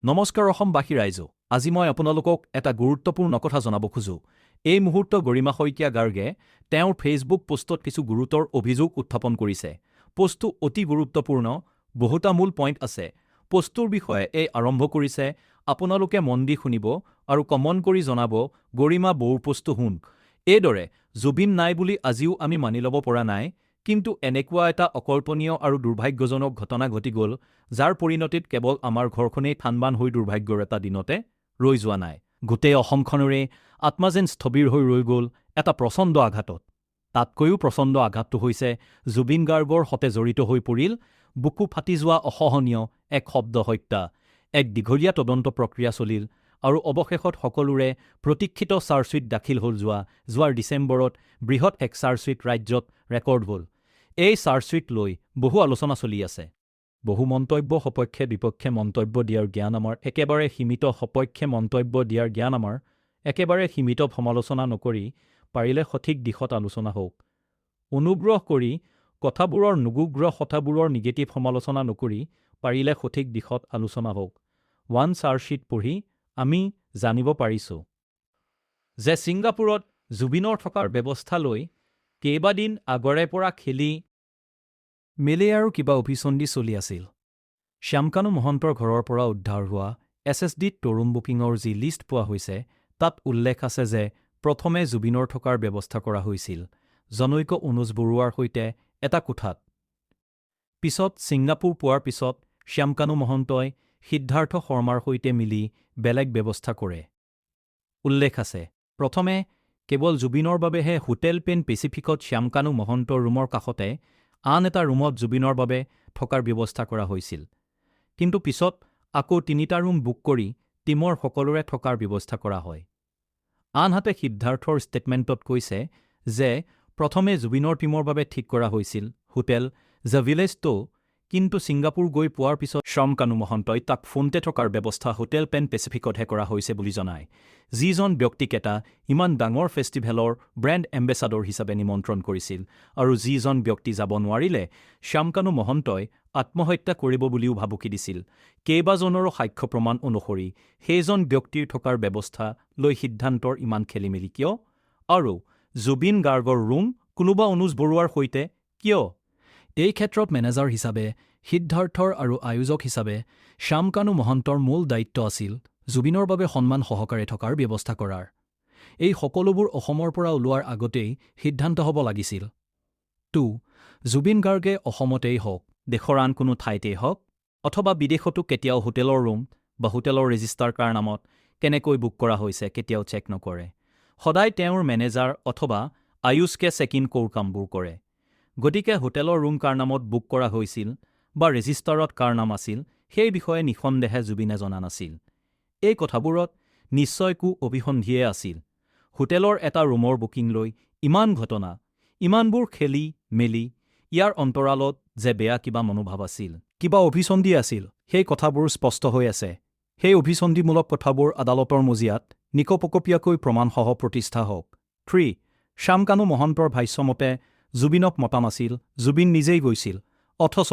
নমস্কাৰ অসমবাসী ৰাইজ, আজি মই আপোনালোকক এটা গুৰুত্বপূৰ্ণ কথা জনাব খোজো। এই মুহূৰ্ত গৰিমা শইকীয়া গাৰ্গে তেওঁৰ ফেচবুক পোষ্টত কিছু গুৰুতৰ অভিযোগ উত্থাপন কৰিছে। পোষ্টটো অতি গুৰুত্বপূৰ্ণ, বহুতা মূল পইণ্ট আছে। পোষ্টটোৰ বিষয়ে এই আৰম্ভ কৰিছে, আপোনালোকে মন দি শুনিব আৰু কমেণ্ট কৰি জনাব। গৰিমা বৌৰ পোষ্টটো শুনক। এইদৰে জুবিন নাই বুলি আজিও আমি মানি ল'ব পৰা নাই, কিন্তু এনেকুৱা এটা অকল্পনীয় আৰু দুৰ্ভাগ্যজনক ঘটনা ঘটি গ'ল, যাৰ পৰিণতিত কেৱল আমাৰ ঘৰখনেই থানবান হৈ দুৰ্ভাগ্যৰ এটা দিনতে ৰৈ যোৱা নাই, গোটেই অসমখনৰে আত্মা যেন স্থবিৰ হৈ ৰৈ গ'ল এটা প্ৰচণ্ড আঘাতত। তাতকৈও প্ৰচণ্ড আঘাতটো হৈছে জুবিন গাৰ্গৰ সতে জড়িত হৈ পৰিল বুকু ফাটি যোৱা অসহনীয় এক শব্দ হত্যা। এক দীঘলীয়া তদন্ত প্ৰক্ৰিয়া চলিল আৰু অৱশেষত সকলোৰে প্ৰতীক্ষিত চাৰ্জশ্বীট দাখিল হ'ল। যোৱাৰ ডিচেম্বৰত বৃহৎ এক চাৰ্জশ্বীট ৰাজ্যত ৰেকৰ্ড হ'ল। এই চাৰ্জশ্বীট লৈ বহু আলোচনা চলি আছে, বহু মন্তব্য, সপক্ষে বিপক্ষে মন্তব্য দিয়াৰ জ্ঞান আমাৰ একেবাৰে সীমিত। সপক্ষে মন্তব্য দিয়াৰ জ্ঞান আমাৰ একেবাৰে সীমিত। সমালোচনা নকৰি পাৰিলে সঠিক দিশত আলোচনা হওক। অনুগ্ৰহ কৰি কথাবোৰৰ নুগুগ্ৰহ কথাবোৰৰ নিগেটিভ সমালোচনা নকৰি পাৰিলে সঠিক দিশত আলোচনা হওক। ওৱান, চাৰ্জশ্বীট পঢ়ি আমি জানিব পাৰিছোঁ যে ছিংগাপুৰত জুবিনৰ থকাৰ ব্যৱস্থা লৈ কেইবাদিন আগৰে পৰা খেলি মেলি আৰু কিবা অভিসন্ধি চলি আছিল। শ্যামকানু মহন্তৰ ঘৰৰ পৰা উদ্ধাৰ হোৱা এছএছডিত ৰুম বুকিঙৰ যি লিষ্ট পোৱা হৈছে, তাত উল্লেখ আছে যে প্ৰথমে জুবিনৰ থকাৰ ব্যৱস্থা কৰা হৈছিল জনৈক অনুজ বৰুৱাৰ সৈতে এটা কোঠাত। পিছত ছিংগাপুৰ পোৱাৰ পিছত শ্যামকানু মহন্তই সিদ্ধাৰ্থ শৰ্মাৰ সৈতে মিলি বেলেগ ব্যৱস্থা কৰে। উল্লেখ আছে, প্ৰথমে কেৱল জুবিনৰ বাবেহে হোটেল পেন পেচিফিকত শ্যামকানু মহন্তৰ ৰুমৰ কাষতে আন এটা ৰুমত জুবিনৰ বাবে থকাৰ ব্যৱস্থা কৰা হৈছিল। কিন্তু পিছত আকৌ তিনিটা ৰুম বুক কৰি টীমৰ সকলোৰে থকাৰ ব্যৱস্থা কৰা হয়। আনহাতে সিদ্ধাৰ্থৰ ষ্টেটমেণ্টত কৈছে যে প্ৰথমে জুবিনৰ টীমৰ বাবে ঠিক কৰা হৈছিল হোটেল the ভিলেজটো, কিন্তু ছিংগাপুৰ গৈ পোৱাৰ পিছত শ্যামকানু মহন্তই তাক ফোনতে থকাৰ ব্যৱস্থা হোটেল পেন পেচিফিকতহে কৰা হৈছে বুলি জনায়। যিজন ব্যক্তিক এটা ইমান ডাঙৰ ফেষ্টিভেলৰ ব্ৰেণ্ড এম্বেচাডৰ হিচাপে নিমন্ত্ৰণ কৰিছিল আৰু যিজন ব্যক্তি যাব নোৱাৰিলে শ্যামকানু মহন্তই আত্মহত্যা কৰিব বুলিও ভাবুকি দিছিল কেইবাজনৰো সাক্ষ্য প্ৰমাণ অনুসৰি, সেইজন ব্যক্তিৰ থকাৰ ব্যৱস্থা লৈ সিদ্ধান্তৰ ইমান খেলিমেলি কিয়? আৰু জুবিন গাৰ্গৰ ৰুম কোনোবা অনুজ বৰুৱাৰ সৈতে কিয়? এই ক্ষেত্ৰত মেনেজাৰ হিচাপে সিদ্ধাৰ্থৰ আৰু আয়োজক হিচাপে শ্যামকানু মহন্তৰ মূল দায়িত্ব আছিল জুবিনৰ বাবে সন্মান সহকাৰে থকাৰ ব্যৱস্থা কৰাৰ। এই সকলোবোৰ অসমৰ পৰা ওলোৱাৰ আগতেই সিদ্ধান্ত হ'ব লাগিছিল। টু, জুবিন গাৰ্গে অসমতেই হওক, দেশৰ আন কোনো ঠাইতেই হওক অথবা বিদেশতো কেতিয়াও হোটেলৰ ৰুম বা হোটেলৰ ৰেজিষ্টাৰ কাৰ নামত কেনেকৈ বুক কৰা হৈছে কেতিয়াও চেক নকৰে। সদায় তেওঁৰ মেনেজাৰ অথবা আয়োজকে চেক ইন কৰ কামবোৰ কৰে। গতিকে হোটেলৰ ৰুম কাৰ নামত বুক কৰা হৈছিল বা ৰেজিষ্টাৰত কাৰ নাম আছিল, সেই বিষয়ে নিঃসন্দেহে জুবিনে জনা নাছিল। এই কথাবোৰত নিশ্চয় কু অভিসন্ধিয়ে আছিল। হোটেলৰ এটা ৰুমৰ বুকিং লৈ ইমান ঘটনা, ইমানবোৰ খেলি মেলি, ইয়াৰ অন্তৰালত যে বেয়া কিবা মনোভাৱ আছিল, কিবা অভিসন্ধি আছিল, সেই কথাবোৰ স্পষ্ট হৈ আছে। সেই অভিসন্ধিমূলক কথাবোৰ আদালতৰ মজিয়াত নিকপকপীয়াকৈ প্ৰমাণসহ প্ৰতিষ্ঠা হওক। থ্ৰী, শ্যামকানু মহন্তৰ ভাষ্যমতে জুবিনক মতা নাছিল, জুবিন নিজেই গৈছিল। অথচ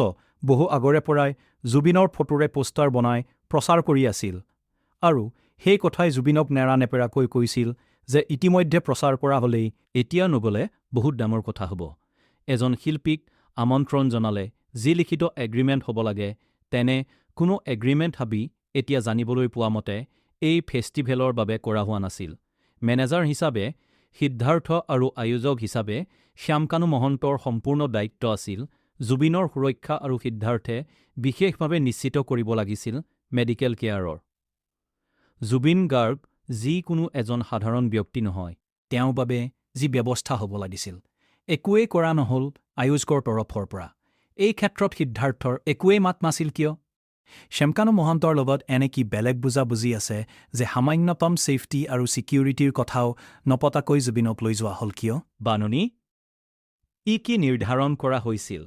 বহু আগৰে পৰাই জুবিনৰ ফটোৰে পোষ্টাৰ বনাই প্ৰচাৰ কৰি আছিল আৰু সেই কথাই জুবিনক নেৰানেপেৰাকৈ কৈছিল যে ইতিমধ্যে প্ৰচাৰ কৰা হ'লেই এতিয়া নগ'লে বহুত ডাঙৰ কথা হ'ব। এজন শিল্পীক আমন্ত্ৰণ জনালে যি লিখিত এগ্ৰিমেণ্ট হ'ব লাগে, তেনে কোনো এগ্ৰিমেণ্ট হাবি এতিয়া জানিবলৈ পোৱা মতে এই ফেষ্টিভেলৰ বাবে কৰা হোৱা নাছিল। মেনেজাৰ হিচাপে সিদ্ধাৰ্থ আৰু আয়োজক হিচাপে শ্যামকানু মহন্তৰ সম্পূৰ্ণ দায়িত্ব আছিল জুবিনৰ সুৰক্ষা আৰু সিদ্ধাৰ্থে বিশেষভাৱে নিশ্চিত কৰিব লাগিছিল মেডিকেল কেয়াৰৰ। জুবিন গাৰ্গ যিকোনো এজন সাধাৰণ ব্যক্তি নহয়। তেওঁৰ বাবে যি ব্যৱস্থা হ'ব লাগিছিল, একোৱেই কৰা নহ'ল আয়োজকৰ তৰফৰ পৰা। এই ক্ষেত্ৰত সিদ্ধাৰ্থৰ একোৱেই মাত নাছিল কিয়? শ্যামকানু মহন্তৰ লগত এনে কি বেলেগ বুজাবুজি আছে যে সামান্যতম ছেফটি আৰু ছিকিউৰিটিৰ কথাও নপতাকৈ জুবিনক লৈ যোৱা হ'ল কিয়? বাননি ই কি নিৰ্ধাৰণ কৰা হৈছিল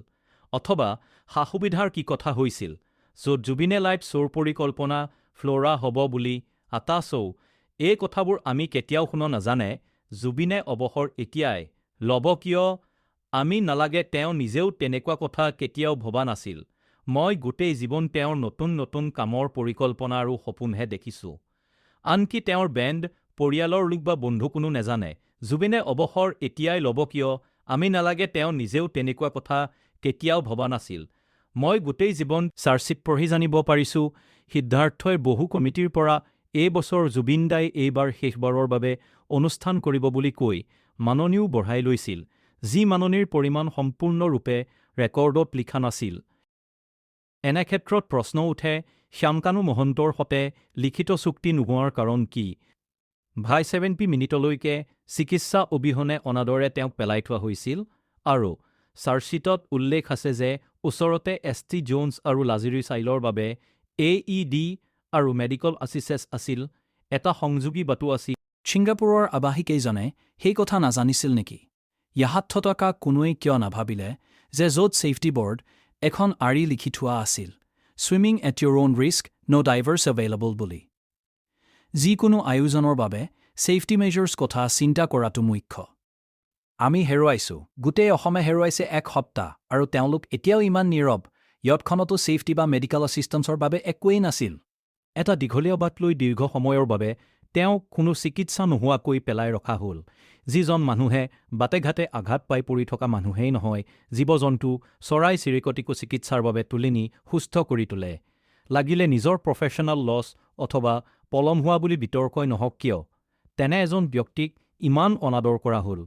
অথবা সা সুবিধাৰ কি কথা হৈছিল, য'ত জুবিনে লাইভ শ্ব'ৰ পৰিকল্পনা ফ্ল'ৰা হ'ব বুলি আটা শ্ব' এই কথাবোৰ আমি কেতিয়াও শুনা নাজানে। জুবিনে অৱসৰ এতিয়াই ল'ব কিয়? আমি নালাগে, তেওঁ নিজেও তেনেকুৱা কথা কেতিয়াও ভবা নাছিল। মই গোটেই জীৱন তেওঁৰ নতুন নতুন কামৰ পৰিকল্পনা আৰু সপোনহে দেখিছো। আনকি তেওঁৰ বেণ্ড, পৰিয়ালৰ লোক বা বন্ধু কোনো নেজানে। জুবিনে অৱসৰ এতিয়াই ল'ব কিয় আমি নালাগে তেওঁ নিজেও তেনেকুৱা কথা কেতিয়াও ভবা নাছিল। মই গোটেই জীৱন চাৰ্জশ্বীট পঢ়ি জানিব পাৰিছো সিদ্ধাৰ্থই বহু কমিটিৰ পৰা এই বছৰ জুবিন দাই এইবাৰ শেষবাৰৰ বাবে অনুষ্ঠান কৰিব বুলি কৈ মাননিও বঢ়াই লৈছিল। যি মাননিৰ পৰিমাণ সম্পূৰ্ণৰূপে ৰেকৰ্ডত লিখা নাছিল। এনে ক্ষেত্ৰত প্ৰশ্ন উঠে শ্যামকানু মহন্তৰ সতে লিখিত চুক্তি নোহোৱাৰ কাৰণ কি? ভাই 70 মিনিটলৈকে চিকিৎসা অবিহনে অনাদৰে তেওঁক পেলাই থোৱা হৈছিল আৰু চাৰ্জশ্বীটত উল্লেখ আছে যে ওচৰতে এছ টি জোনছ আৰু লাক্সাৰী চাইলৰ বাবে এ ই ডি আৰু মেডিকেল আছিষ্টেণ্ট আছিল, এটা সংযোগী বাটো আছিল। ছিংগাপুৰৰ আৱাসীকেইজনে সেই কথা নাজানিছিল নেকি? ইয়াত থকা কোনোৱেই কিয় নাভাবিলে যে য'ত ছেফটি বৰ্ড এখন আঁৰি লিখি থোৱা আছিল, "Swimming at your own risk, no divers available" বুলি? যিকোনো আয়োজনৰ বাবে ছেফটি মেজাৰ্ছ কথা চিন্তা কৰাটো মুখ্য। আমি হেৰুৱাইছোঁ, গোটেই অসমে হেৰুৱাইছে এক সত্তা আৰু তেওঁলোক এতিয়াও ইমান নীৰৱ। য়টখনতো ছেফটি বা মেডিকেল এছিষ্টেঞ্চৰ বাবে একোৱেই নাছিল। এটা দীঘলীয়া বাট লৈ দীৰ্ঘ সময়ৰ বাবে তেওঁক কোনো চিকিৎসা নোহোৱাকৈ পেলাই ৰখা হ'ল। যিজন মানুহে বাটে-ঘাটে আঘাত পাই পৰি থকা মানুহেই নহয়, জীৱ-জন্তু, চৰাই-চিৰিকটিকো চিকিৎসাৰ বাবে তুলি নি সুস্থ কৰি তোলে। লাগিলে নিজৰ প্ৰফেশ্যনেল লছ অথবা পলম হোৱা বুলি বিতৰ্কই নহওক কিয়, তেনে এজন ব্যক্তিক ইমান অনাদৰ কৰা হ'ল।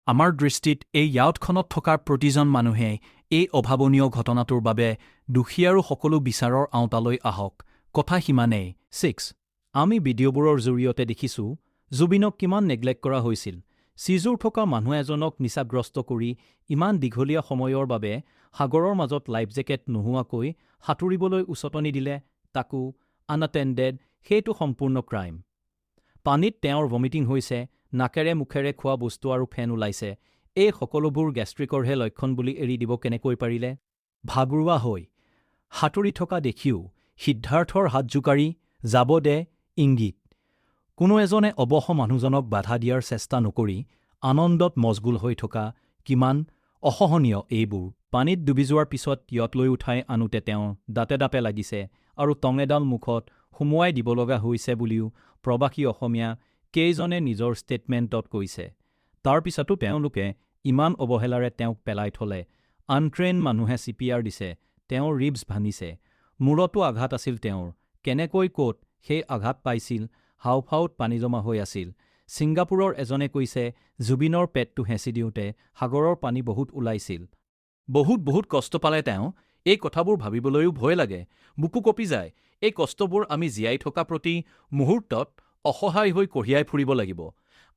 আমাৰ দৃষ্টিত এই য়াটখনত থকা প্ৰতিজন মানুহেই এই অভাৱনীয় ঘটনাটোৰ বাবে দোষী আৰু সকলো বিচাৰৰ আওতালৈ আহক, কথা সিমানেই। 6 আমি ভিডিঅ'বোৰৰ জৰিয়তে দেখিছোঁ জুবিনক কিমান নেগলেক্ট কৰা হৈছিল। চিজুৰ থকা মানুহ এজনক নিচাগ্ৰস্ত কৰি ইমান দীঘলীয়া সময়ৰ বাবে সাগৰৰ মাজত লাইফ জেকেট নোহোৱাকৈ সাঁতুৰিবলৈ উচটনি দিলে, তাকো আনএটেণ্ডেড, সেইটো সম্পূৰ্ণ ক্ৰাইম। পানীত তেওঁৰ ভমিটিং হৈছে, নাকেৰে মুখেৰে খোৱা বস্তু আৰু ফেন ওলাইছে। এই সকলোবোৰ গেষ্ট্ৰিকৰহে লক্ষণ বুলি এৰি দিব কেনেকৈ পাৰিলে? ভাগৰুৱা হৈ সাঁতুৰি থকা দেখিও সিদ্ধাৰ্থৰ হাত জোকাৰি যাব দে ইংগিত। কোনো এজনে অৱশ মানুহজনক বাধা দিয়াৰ চেষ্টা নকৰি আনন্দত মচগুল হৈ থকা কিমান অসহনীয় এইবোৰ। পানীত ডুবি যোৱাৰ পিছত য়ট লৈ উঠাই আনোতে তেওঁৰ দাঁতে দাঁতে লাগিছে আৰু টং এডাল মুখত সুমুৱাই দিব লগা হৈছে বুলিও প্ৰবাসী অসমীয়া কেইজনে নিজৰ ষ্টেটমেণ্টত কৈছে। তাৰ পিছতো তেওঁলোকে ইমান অৱহেলাৰে তেওঁক পেলাই থলে। আনট্ৰেইণ্ড মানুহে চিপিআৰ দিছে, তেওঁৰ ৰিবছ ভাঙিছে। মূৰতো আঘাত আছিল তেওঁৰ। কেনেকৈ ক'ত সেই আঘাত পাইছিল, হাওঁফাওঁত পানী জমা হৈ আছিল। ছিংগাপুৰৰ এজনে কৈছে জুবিনৰ পেটটো হেঁচি দিওঁতে সাগৰৰ পানী বহুত ওলাইছিল। বহুত বহুত কষ্ট পালে তেওঁ। এই কথাবোৰ ভাবিবলৈও ভয় লাগে, বুকু কঁপি যায়। এই কষ্টবোৰ আমি জীয়াই থকা প্ৰতি মুহূৰ্তত অসহায় হৈ কঢ়িয়াই ফুৰিব লাগিব।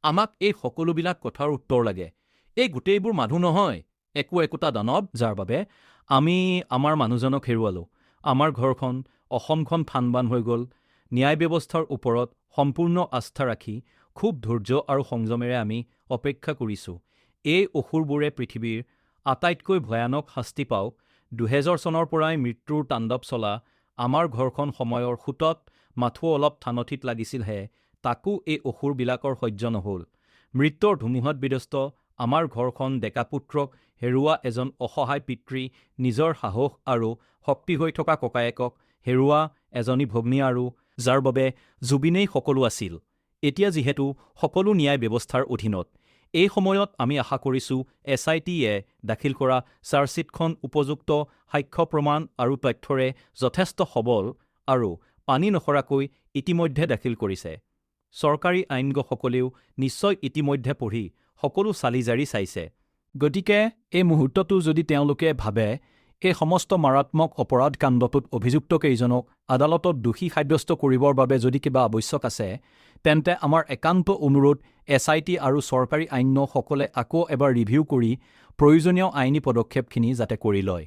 আমাক এই সকলোবিলাক কথাৰ উত্তৰ লাগে। এই গোটেইবোৰ মানুহ নহয়, একো একোটা দানৱ, যাৰ বাবে আমি আমাৰ মানুহজনক হেৰুৱালোঁ। আমাৰ ঘৰখন, অসমখন থানবান হৈ গ'ল। ন্যায় ব্যৱস্থাৰ ওপৰত সম্পূৰ্ণ আস্থা ৰাখি খুব ধৈৰ্য আৰু সংযমেৰে আমি অপেক্ষা কৰিছোঁ। এই অসুৰবোৰে পৃথিৱীৰ আটাইতকৈ ভয়ানক শাস্তি পাওক। 2000 চনৰ পৰাই মৃত্যুৰ তাণ্ডৱ চলা আমাৰ ঘৰখন সময়ৰ সোঁতত মাথো অলপ থানথিত লাগিছিলহে, তাকো এই অসুৰবিলাকৰ সহ্য নহ'ল। মৃত্যুৰ ধুমুহাত বিধ্বস্ত আমাৰ ঘৰখন ডেকা পুত্ৰক হেৰুওৱা এজন অসহায় পিতৃ, নিজৰ সাহস আৰু শক্তি হৈ থকা ককায়েকক হেৰুওৱা এজনী ভগ্নী আৰু যাৰ বাবে জুবিনেই সকলো আছিল, এতিয়া যিহেতু সকলো ন্যায় ব্যৱস্থাৰ অধীনত। এই সময়ত আমি আশা কৰিছোঁ এছআইটিয়ে দাখিল কৰা চাৰ্জশ্বীটখন উপযুক্ত সাক্ষ্য প্ৰমাণ আৰু তথ্যৰে যথেষ্ট সবল আৰু পানী নসৰাকৈ ইতিমধ্যে দাখিল কৰিছে। চৰকাৰী আইনজ্ঞসকলেও নিশ্চয় ইতিমধ্যে পঢ়ি সকলো চালি-জাৰি চাইছে। গতিকে এই মুহূৰ্ততো যদি তেওঁলোকে ভাবে এই সমস্ত মাৰাত্মক অপৰাধ কাণ্ডটোত অভিযুক্তকেইজনক আদালতত দোষী সাব্যস্ত কৰিবৰ বাবে যদি কিবা আৱশ্যক আছে, তেন্তে আমাৰ একান্ত অনুৰোধ এছআইটি আৰু চৰকাৰী আইনজ্ঞসকলে আকৌ এবাৰ ৰিভিউ কৰি প্ৰয়োজনীয় আইনী পদক্ষেপখিনি যাতে কৰি লয়।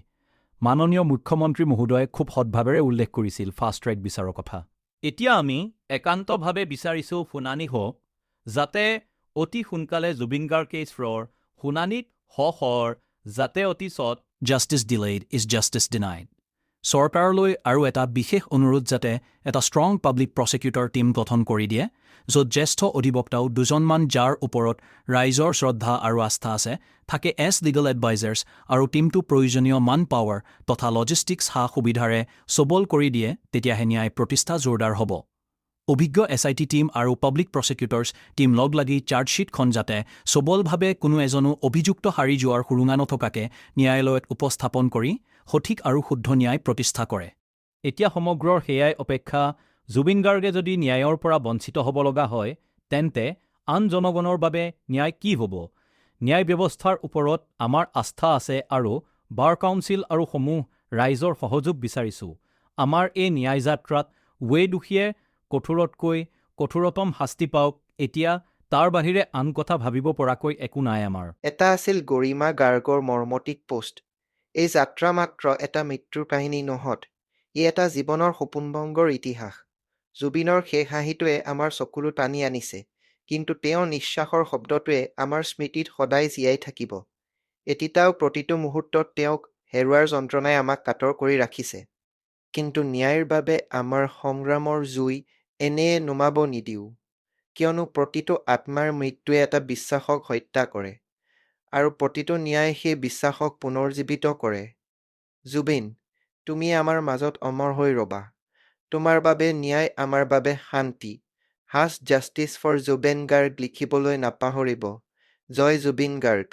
মাননীয় মুখ্যমন্ত্ৰী মহোদয়ে খুব সদ্ভাৱেৰে উল্লেখ কৰিছিল ফাষ্ট ট্ৰেক বিচাৰৰ কথা। এতিয়া আমি একান্তভাৱে বিচাৰিছোঁ শুনানি হওক, যাতে অতি সোনকালে জুবিন গাৰ্গ কেছৰ শুনানিত শ শৰ যাতে অতি চত Justice delayed is justice denied. চৰকাৰলৈ আৰু এটা বিশেষ অনুৰোধ যাতে এটা ষ্ট্ৰং পাব্লিক প্ৰচিকিউটৰ টীম গঠন কৰি দিয়ে য'ত জ্যেষ্ঠ অধিবক্তাও দুজনমান যাৰ ওপৰত ৰাইজৰ শ্ৰদ্ধা আৰু আস্থা আছে থাকে এছ লিগেল এডভাইজাৰ্ছ আৰু টীমটো প্ৰয়োজনীয় মান পাৱাৰ তথা লজিষ্টিক্স সা সুবিধাৰে সবল কৰি দিয়ে, তেতিয়াহে ন্যায় প্ৰতিষ্ঠা জোৰদাৰ হ'ব। অভিজ্ঞ এছআইটি টীম আৰু পাব্লিক প্ৰচিকিউটৰ্ছ টীম লগ লাগি চাৰ্জশ্বীটখন যাতে সবলভাৱে কোনো এজনো অভিযুক্ত সাৰি যোৱাৰ সুৰুঙা নথকাকে ন্যায়ালয়ত উপস্থাপন কৰি সঠিক আৰু শুদ্ধ ন্যায় প্ৰতিষ্ঠা কৰে। এতিয়া সমগ্ৰৰ সেয়াই অপেক্ষা। জুবিন গাৰ্গে যদি ন্যায়ৰ পৰা বঞ্চিত হ'ব লগা হয়, তেন্তে আন জনগণৰ বাবে ন্যায় কি হ'ব? ন্যায় ব্যৱস্থাৰ ওপৰত আমাৰ আস্থা আছে আৰু বাৰ কাউন্সিল আৰু সমূহ ৰাইজৰ সহযোগ বিচাৰিছোঁ। আমাৰ এই ন্যায় যাত্ৰাত ৱে দোষীয়ে কঠোৰতকৈ কঠোৰতম শাস্তি পাওক, এতিয়া তাৰ বাহিৰে আন কথা ভাবিব পৰাকৈ একো নাই আমাৰ। এটা আছিল গৰিমা গাৰ্গৰ মৰ্মতিক পোষ্ট। এই যাত্ৰা মাত্ৰ এটা মৃত্যুৰ কাহিনী নহত, ই এটা জীৱনৰ সপোনভংগৰ ইতিহাস। জুবিনৰ শেষ হাঁহিটোৱে আমাৰ চকুলো টানি আনিছে, কিন্তু তেওঁৰ নিশ্বাসৰ শব্দটোৱে আমাৰ স্মৃতিত সদায় জীয়াই থাকিব। এতিতাও প্ৰতিটো মুহূৰ্তত তেওঁক হেৰুৱাৰ যন্ত্ৰণাই আমাক কাতৰ কৰি ৰাখিছে। কিন্তু ন্যায়ৰ বাবে আমাৰ সংগ্ৰামৰ জুই এনেয়ে নুমাব নিদিওঁ। কিয়নো প্ৰতিটো আত্মাৰ মৃত্যুৱে এটা বিশ্বাসক হত্যা কৰে, আৰু প্ৰতিটো ন্যায়ে সেই বিশ্বাসক পুনৰ্জীৱিত কৰে। জুবিন, তুমি আমাৰ মাজত অমৰ হৈ ৰ'বা। তোমাৰ বাবে ন্যায় আমাৰ বাবে শান্তি। #JusticeForZubeenGarg লিখিবলৈ নাপাহৰিব। জয় জুবিন গাৰ্গ।